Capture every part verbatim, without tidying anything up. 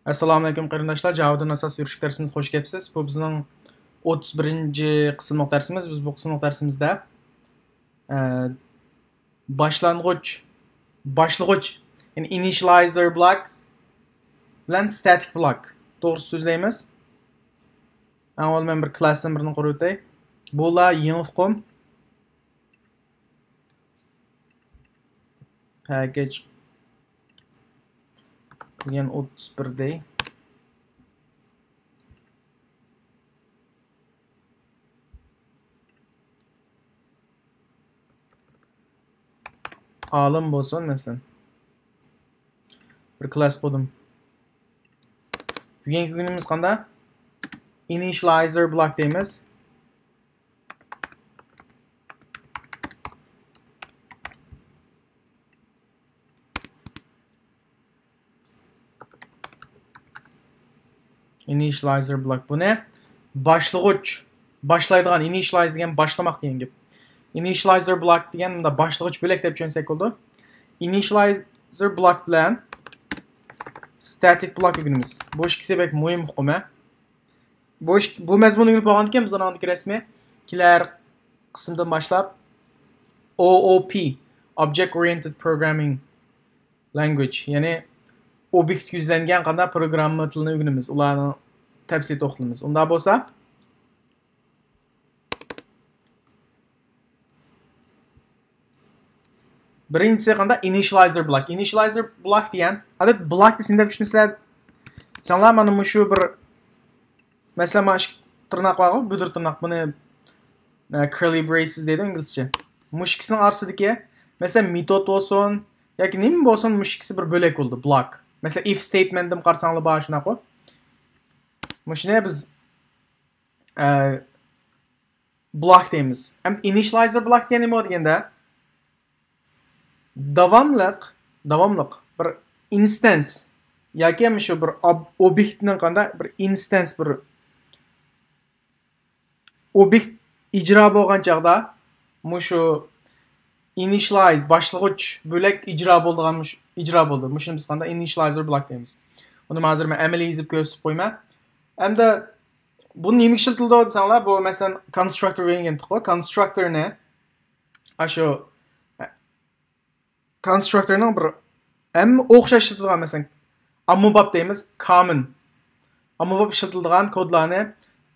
ئەسسالامۇئەلەيكۇم قېرىنداشلار، جاۋادىن ئاساس يۈرۈشلۈك دەرسىمىزگە خوش كەپسىز. بۇ بىزنىڭ ئوتتۇز بىرىنچى قىسىملىق دەرسىمىز. بىز بۇ قىسىملىق دەرسىمىزدە، ئە، باشلانغۇچ، باشلىغۇچ، يەنى initializer block بىلەن static block توغرىسىدا سۆزلەيمىز. ئەڭ ئاۋۋال مەن بىر كلاسنىڭ بىرىنى قۇرۇۋېتەي. بۇلار يېڭى ئۇقۇم. پەگەج بۈگۈن ئوتتۇز بىردە. ئالىم بولسۇن، مەسىلەن. بىر كلاس قۇردۇم. بۈگۈنكى كۈنىمىز قانداق؟ Initializer block دەيمىز. Initializer block. بۇنى باشلىغۇچ، باشلايدىغان، initialize دېگەن باشلىماق دېگەن گەپ. Initializer block دېگەن مۇنداق باشلىغۇچ بۆلەك دەپ چۈشەنسەك بولىدۇ. Initializer block بىلەن static block ئۆگىنىمىز. بۇ ئىككىسى بەك مۇھىم ئۇقۇم، ھە. بۇ ئىك-، بۇ مەزمۇننى ئۆگىنىپ بولغاندىن كېيىن بىز ئاندىكى رەسمىي كېلەر قىسىمدىن باشلاپ O O P، Object Oriented Programming Language، يەنى ئوبيېكتكە يۈزلەنگەن قانداق پروگرامما تىلىنى ئۆگىنىمىز، ئۇلارنى تەپسىلىي توختىلىمىز. ئۇنداق بولسا، بىرىنچىسى قانداق؟ Initializer block. Initializer block دېگەن، ئادەتتە block دېسە نېمە دەپ چۈشىنىسىلەر دېسەڭلار، مانا مۇشۇ بىر، مەسىلەن، مانا ئىككى تىرناق بارغۇ، بۈدۈر تىرناق، بۇنى، ئە، curly braces دەيدۇ ئىنگلىزچە. مۇشۇ ئىككىسىنىڭ ئارىسىدىكى، مەسىلەن، مېتود بولسۇن ياكى نېمە بولسۇن، مۇشۇ ئىككىسى بىر بۆلەك بولىدۇ، block. مەسىلەن، if statement دىمۇ قارىساڭلار بار، شۇنداققۇ؟ مۇشۇنى بىز، ئە، block دەيمىز. ئەمدى initializer block دېگەن نېمە دېگەندە، داۋاملىق، داۋاملىق بىر instance ياكى مۇشۇ بىر ob-، ئوبيېكتنىڭ قانداق بىر instance، بىر ئوبيېكت ئىجرا بولغان چاغدا مۇشۇ initialize، باشلىغۇچ بۆلەك ئىجرا بولىدىغان مۇش-، ئىجرا بولىدۇ. مۇشۇنى بىز قانداق؟ Initializer block دەيمىز. ئۇنى ھازىر مەن ئەمەلىي يېزىپ كۆرسىتىپ قويىمەن. ئەمدى بۇ نېمىگە ئىشلىتىلىدۇ دېسەڭلار، بۇ مەسىلەن، constructor دېگەنتۇققۇ، constructor نى ئاشۇ constructor نىڭ بىر ھەممە ئوخشاش ئىشلىتىدىغان، مەسىلەن، ئاممىباب دەيمىز، common. ئاممىباب ئىشلىتىلىدىغان كودلارنى،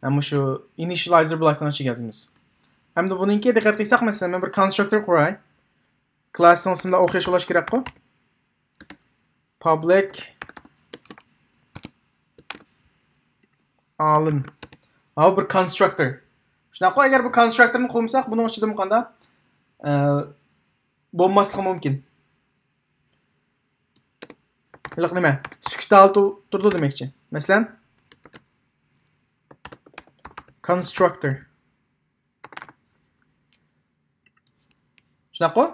ھە، مۇشۇ initializer block نىڭ ئىچىگە يازىمىز. ئەمدى بۇنىڭكى دىققەت قىلساق، مەسىلەن، مەن بىر constructor قۇراي. كلاسنىڭ ئىسمىدا ئوخشاش بولۇش كېرەكقۇ. Public ئالىم. ھاۋ، بىر constructor. شۇنداققۇ، ئەگەر بۇ constructor نى قۇرمىساق، بۇنىڭ ئىچىدىمۇ قانداق، ئە، بولماسلىقى مۇمكىن. ھېلىقى نېمە؟ سۈكۈت ھالىتى تۇرىدۇ دېمەكچى. مەسىلەن، constructor. شۇنداققۇ؟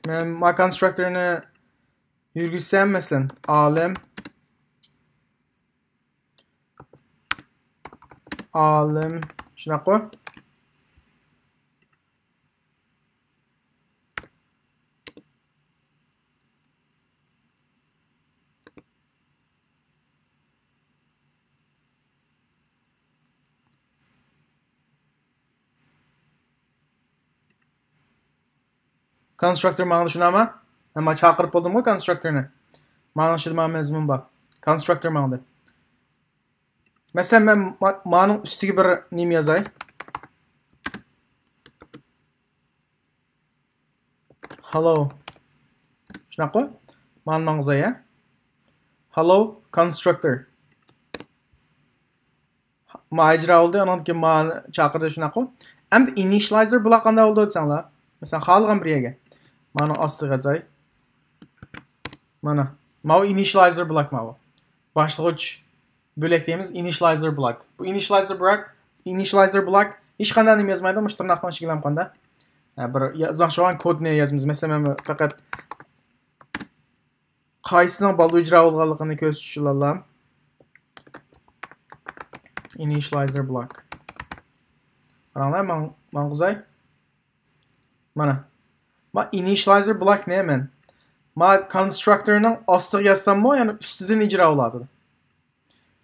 مەن ما constructor نى يۈرگۈزسەم، مەسىلەن، ئالىم، ئالىم، شۇنداققۇ؟ Constructor ماڭىدۇ، شۇنداقمۇ؟ مەن ما چاقىرىپ بولدۇمغۇ constructor نى. مانىڭ ئىچىدە ما مەزمۇن بار. Constructor ماڭدى. مەسىلەن، مەن ما-، مانىڭ ئۈستىگە بىر نېمە يازاي. Hello. شۇنداققۇ؟ مانا ماڭغۇزاي، ھە؟ Hello constructor. ما ئىجرا بولدى، ئانان كېيىن مانى چاقىردى، شۇنداققۇ؟ ئەمدى initializer block قانداق بولىدۇ دېسەڭلار. مەسىلەن، خالىغان بىر يەرگە. مانىڭ ئاستىغا يازاي. مانا. ماۋۇ initializer block ماۋۇ. باشلىغۇچ بۆلەك دەيمىز، initializer block. بۇ initializer block، initializer block ھېچقانداق نېمە يازمايدۇ، مۇشۇ تىرناقنىڭ ئىچىگە ئالامقاندا. ھە، بىر يازماقچى بولغان كودنى يازىمىز. مەسىلەن، مەن پەقەت قايسىنىڭ بالدۇر ئىجرا بولغانلىقىنى كۆرسىتىش ئۈچۈن ئالام. Initializer block. قاراڭلار، ماڭ-، ماڭغۇزاي. مانا. ما initializer block نېمە؟ ما كونستراكتورنىڭ ئاستىغا يازساممۇ، يەنى ئۈستىدىن ئىجرا بولىدۇ.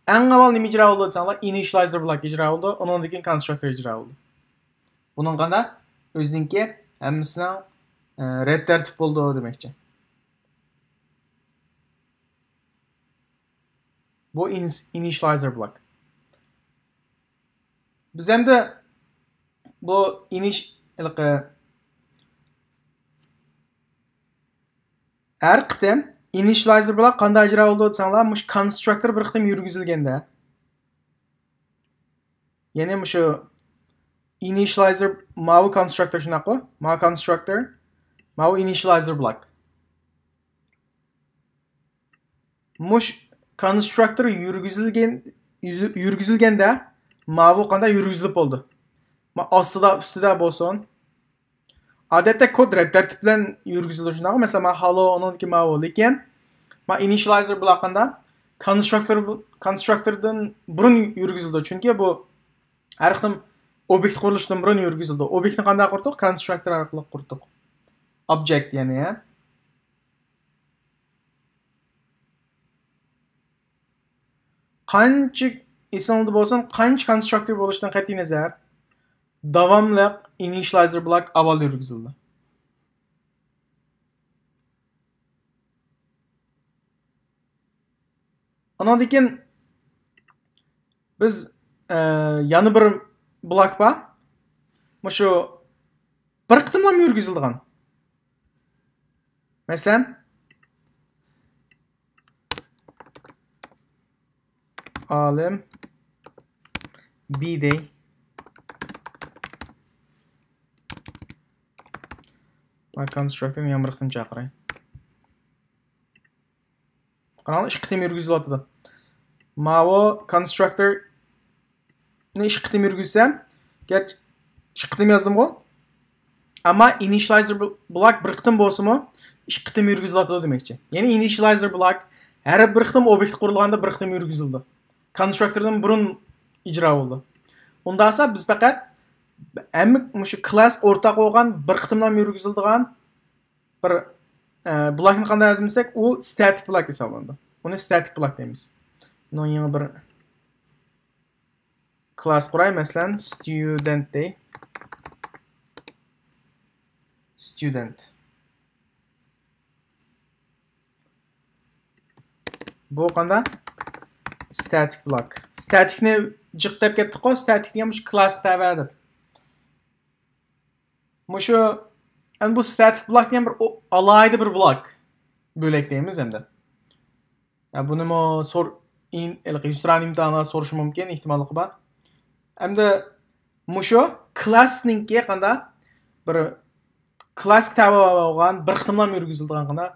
ئەڭ ئاۋۋال نېمە ئىجرا بولىدۇ دېسەڭلار، ئىنىشىلايزېر بلاك ئىجرا بولىدۇ، ئۇنىڭدىن كېيىن كونستراكتور ئىجرا بولىدۇ. بۇنىڭغا ئۆزىنىڭكى ھەممىسىنىڭ، ئە، رەت تەرتىپ بولىدۇ دېمەكچى. بۇ ئىنىشلايزېر بلاك. بىز ئەمدى بۇ ئىنىش-، ھېلىقى ھەر قېتىم ئىنىشلايزېر بلاك قانداق ئىجرا بولىدۇ دېسەڭلار، مۇشۇ كونستراكتور بىر قېتىم يۈرگۈزۈلگەندە، يەنى مۇشۇ ئىنىشلايزېر، ماۋۇ كونستراكتور شۇنداققۇ؟ ماۋۇ كونستراكتور، ماۋۇ ئىنىشلايزېر بلاك. مۇش كونستراكتور يۈرگۈزۈلگەن، يۈزۈ-، يۈرگۈزۈلگەندە ماۋۇ قانداق يۈرگۈزۈلۈپ بولىدۇ؟ ما ئاستىدا، ئۈستىدە بولسۇن. ئادەتتە كود رەت تەرتىپ بىلەن يۈرگۈزۈلىدۇ شۇنداقمۇ؟ مەسىلەن، ما ھالو ئۇنىڭدىكى ماۋۇ، لېكىن ما ئىنىشلايزېر بلاك قانداق؟ كونستراكتور، كونستراكتوردىن بۇرۇن يۈرگۈزۈلىدۇ، چۈنكى بۇ ھەر قېتىم ئوبيېكت قۇرۇلۇشىدىن بۇرۇن يۈرگۈزۈلىدۇ. ئوبيېكتنى قانداق قۇردۇق؟ كونستراكتور ئارقىلىق قۇردۇق. ئوبجېكت، يەنى، ھە؟ قانچە ئېسىڭلاردا بولسۇن، قانچە كونستراكتور بولۇشىدىن قەتئىينەزەر، داۋاملىق ئىنىشلايزېر بلاك ئاۋۋال يۈرگۈزۈلىدۇ. ئاناندىن كېيىن بىز، ئە، يەنە بىر بلاك بار. مۇشۇ بىر قېتىملام يۈرگۈزۈلىدىغان. مەسىلەن، ئالىم بىدەي. ما كونستراكتورنى يەنە بىر قېتىم چاقىراي. قاراڭلار، ئىككى قېتىم يۈرگۈزۈلۈۋاتىدۇ. ماۋۇ كونستراكتورنى ئىككى قېتىم يۈرگۈزسەم، گەرچە ئىككى قېتىم يازدىمغۇ؟ ئەمما ئىنىشلايزېر بلاك بىر قېتىم بولسىمۇ، ئىككى قېتىم يۈرگۈزۈلۈۋاتىدۇ دېمەكچى. يەنى ئىنىشلايزېر بلاك ھەر بىر قېتىم ئوبيېكت قۇرۇلغاندا بىر قېتىم يۈرگۈزۈلىدۇ. كونستراكتوردىن بۇرۇن ئىجرا بولىدۇ. ئۇنداقسا بىز پەقەت ھەممە مۇشۇ كلاس ئورتاق بولغان بىر قېتىملام يۈرگۈزۈلىدىغان بىر، ئە، بلاكنى قانداق يازمىساق، ئۇ ستاتىك بلاك ھېسابلىنىدۇ. ئۇنى ستاتىك بلاك دەيمىز. بۇنىڭ يېڭى بىر كلاس قۇراي، مەسىلەن، ستۇدېنت دەي. ستۇدېنت. بۇ قانداق؟ ستاتىك بلاك. ستاتىكنى جىق دەپ كەتتۇققۇ، ستاتىك دېگەن مۇشۇ كلاسقا تەۋە دەپ. مۇشۇ، ئەمدى بۇ ستاتىك بلاك دېگەن بىر ئو-، ئالاھىدە بىر بلاك. بۆلەك دەيمىز ئەمدى. يا، بۇنىمۇ سور-، ئىن-، ھېلىقى يۈزتۇرا ئىمتىھانلار سورىشى مۇمكىن، ئېھتىماللىقى بار. ئەمدى مۇشۇ كلاسنىڭكى قانداق بىر كلاسقا تەۋە بولغان بىر قېتىملام يۈرگۈزۈلىدىغان قانداق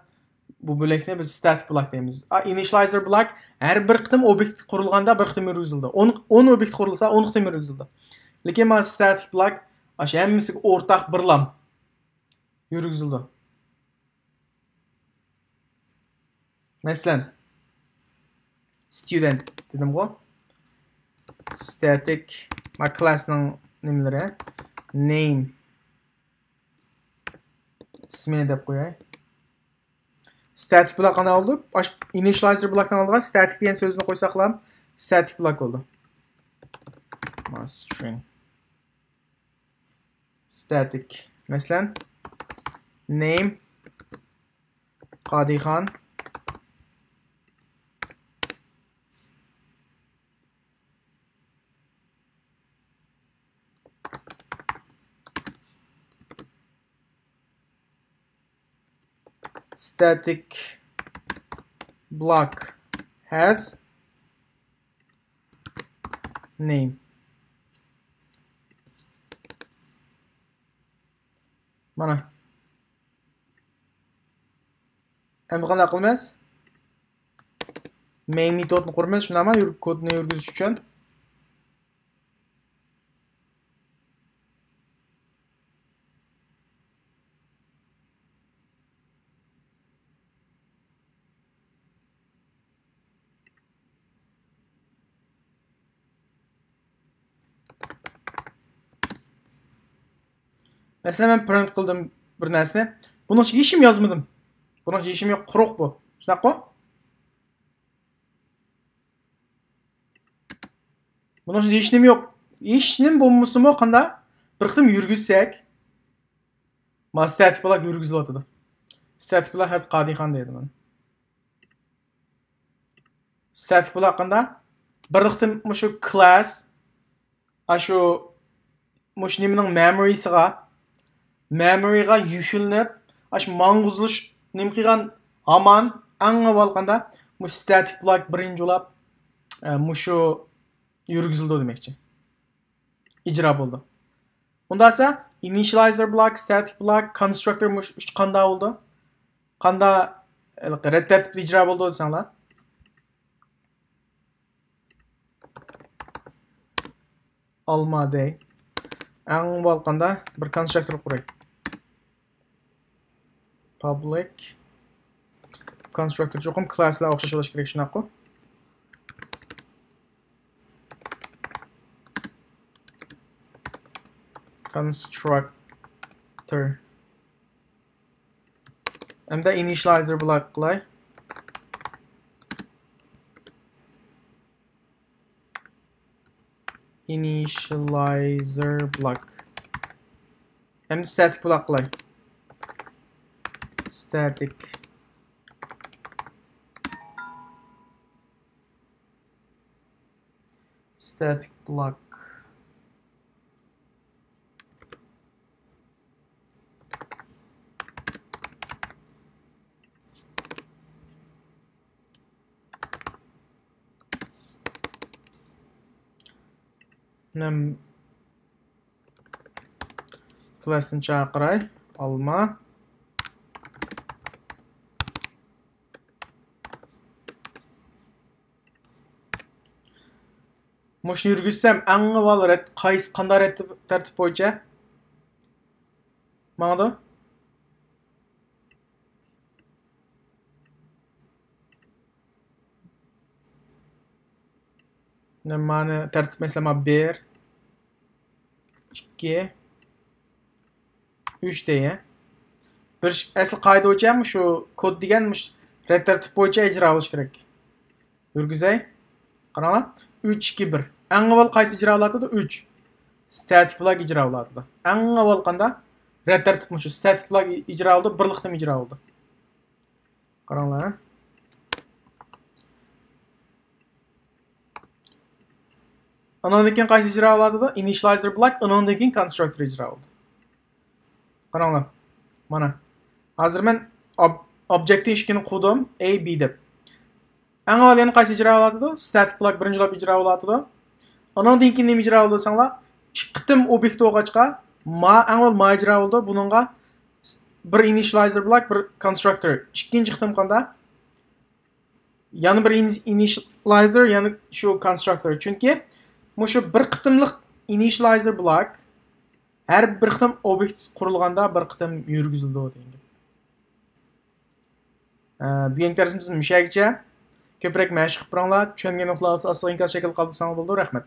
بۇ بۆلەكنى بىز ستاتىك بلاك دەيمىز. ئا، ئىنىشلايزېر بلاك ھەر بىر قېتىم ئوبيېكت قۇرۇلغاندا بىر قېتىم يۈرگۈزۈلىدۇ. ئون، ئون ئوبيېكت قۇرۇلسا ئون قېتىم يۈرگۈزۈلىدۇ. لېكىن مانا ستاتىك بلاك ئاشۇ ھەممىسىگە ئورتاق بىرلام يۈرگۈزۈلىدۇ. مەسىلەن، ستۇدېنت دېدىمغۇ. ستاتىك، ما كلاسنىڭ نېمىلىرى، نېيم، ئىسمى دەپ قوياي. ستاتىك بلاك قانداق بولدى؟ ئاش-، ئىنىشلايزېر بلاكنىڭ ئالدىغا ستاتىك دېگەن سۆزنى قويساقلا، ستاتىك بلاك بولدى. ما سترىڭ. ستاتىك. مەسىلەن، نېيم قادىخان. Static block has name. مانا. ئەمدى قانداق قىلىمىز؟ مەين مېتودنى قۇرىمىز، شۇنداقمۇ؟ يۈر-، كودنى يۈرگۈزۈش ئۈچۈن. مەسىلەن، مەن پرىنت قىلدىم بىر نەرسىنى. بۇنىڭ ئىچىگە ھېچنېمە يازمىدىم. بۇنىڭ ھېچنېمە يوق، قۇرۇق بۇ. شۇنداققۇ؟ بۇنىڭ ئىچىدە ھېچنېمە يوق. ھېچنېمە بولمىسىمۇ قاندا بىر قېتىم يۈرگۈزسەك، مانا ستاتىك بلاك يۈرگۈزۈلۈۋاتىدۇ. ستاتىك بلاك ھەز قادىخان دەيدۇ مانا. ستاتىك بلاك قاندا بىر قېتىم مۇشۇ كلاس، ئاشۇ مۇشۇ نېمىنىڭ مېمورىسىغا، مېمورىغا يۈكلىنىپ، ئاشۇ ماڭغۇزۇلۇش نېمە قىلغان ھامان ئەڭ ئاۋۋال قاندا مۇشۇ ستاتىك بلاك بىرىنچى بولاپ، ئە، مۇشۇ يۈرگۈزۈلىدۇ دېمەكچى. ئىجرا بولىدۇ. ئۇنداق دېسە، ئىنىشىيالايزېر بلاك، ستاتىك بلاك، كونستراكتور مۇشۇ ئۈچ قاندا بولىدۇ؟ قاندا، ھېلىقى رەت تەرتىپتە ئىجرا بولىدۇ دېسەڭلار. ئالما دەي. ئەڭ ئاۋۋال قاندا بىر كونستراكتور قۇراي. پابلىك. كونستراكتور چوقۇم كلاسلار ئوخشاش بولۇشى كېرەك، شۇنداققۇ؟ كونستراكتور. ئەمدى ئىنىشىيالايزېر بلاك قىلاي. ئىنىشىيالايزېر بلاك. ئەمدى ستاتىك بلاك قىلاي. ستاتىك. ستاتىك بلاك. نەم كلاسنى چاقىراي. ئالما. مۇشۇنى يۈرگۈزسەم، ئەڭ ئاۋۋال رەت-، قايسى، قانداق رەتىپ-، تەرتىپ بويىچە ماڭىدۇ؟ مانا تەرتىپ، مەسىلەن، مانا بىر، ئىككى، ئۈچ دەي. بىر ئەسلى قائىدە بويىچە مۇشۇ كود دېگەن مۇشۇ رەت تەرتىپ بويىچە ئىجرا بولۇشى كېرەك. يۈرگۈزەي. قاراڭلار. ئۈچ، ئىككى، بىر. ئەڭ ئاۋۋال قايسى ئىجرا بولاتىدۇ؟ ئۈچ. ستاتىك بلاك ئىجرا بولاتىدۇ. ئەڭ ئاۋۋال قاندا؟ رەت تەرتىپ مۇشۇ. ستاتىك بلاك ئىجرا بولىدۇ، بىر قېتىم ئىجرا بولىدۇ. قاراڭلار. ئانىڭدىن كېيىن قايسى ئىجرا بولاتىدۇ؟ ئىنىشىيالايزېر بلاك، ئانىڭدىن كېيىن كونستراكتور ئىجرا بولىدۇ. قاراڭلار. مانا. ھازىر مەن ئوب-، ئوبجېكتنى ئىككىنى قۇردۇم، ئەي، بى دەپ. ئەڭ ئاۋۋال يەنە قايسى ئىجرا بولاتىدۇ؟ ستاتىك بلاك بىرىنچى بولاپ ئىجرا بولاتىدۇ. ئانىڭدىن كېيىن نېمە ئىجرا بولىدۇ دېسەڭلار، ئىككى قېتىم ئوبيېكت بولغاچقا، ما، ئەڭ ئاۋۋال ما ئىجرا بولىدۇ. بۇنىڭغا س-، بىر ئىنىشىيالايزېر بلاك، بىر كونستراكتور. ئىككىنچى قېتىم قاندا؟ يەنە بىر ئىنىش-، ئىنىشىيالايزېر، يەنە شۇ كونستراكتور. چۈنكى مۇشۇ بىر قېتىملىق ئىنىشىيالايزېر بلاك ھەر بىر قېتىم ئوبيېكت قۇرۇلغاندا بىر قېتىم يۈرگۈزۈلىدۇ دېگەن گەپ. ئە، بۈگۈنكى دەرسىمىز مۇشۇ يەرگىچە. كۆپرەك مەشىق قىلىپ بېرىڭلار. چۈشەنمىگەن نۇقتىلار ئاستىغا ئىنكاس شەكلىدە قالدۇرساڭلار بولىدۇ. رەھمەت.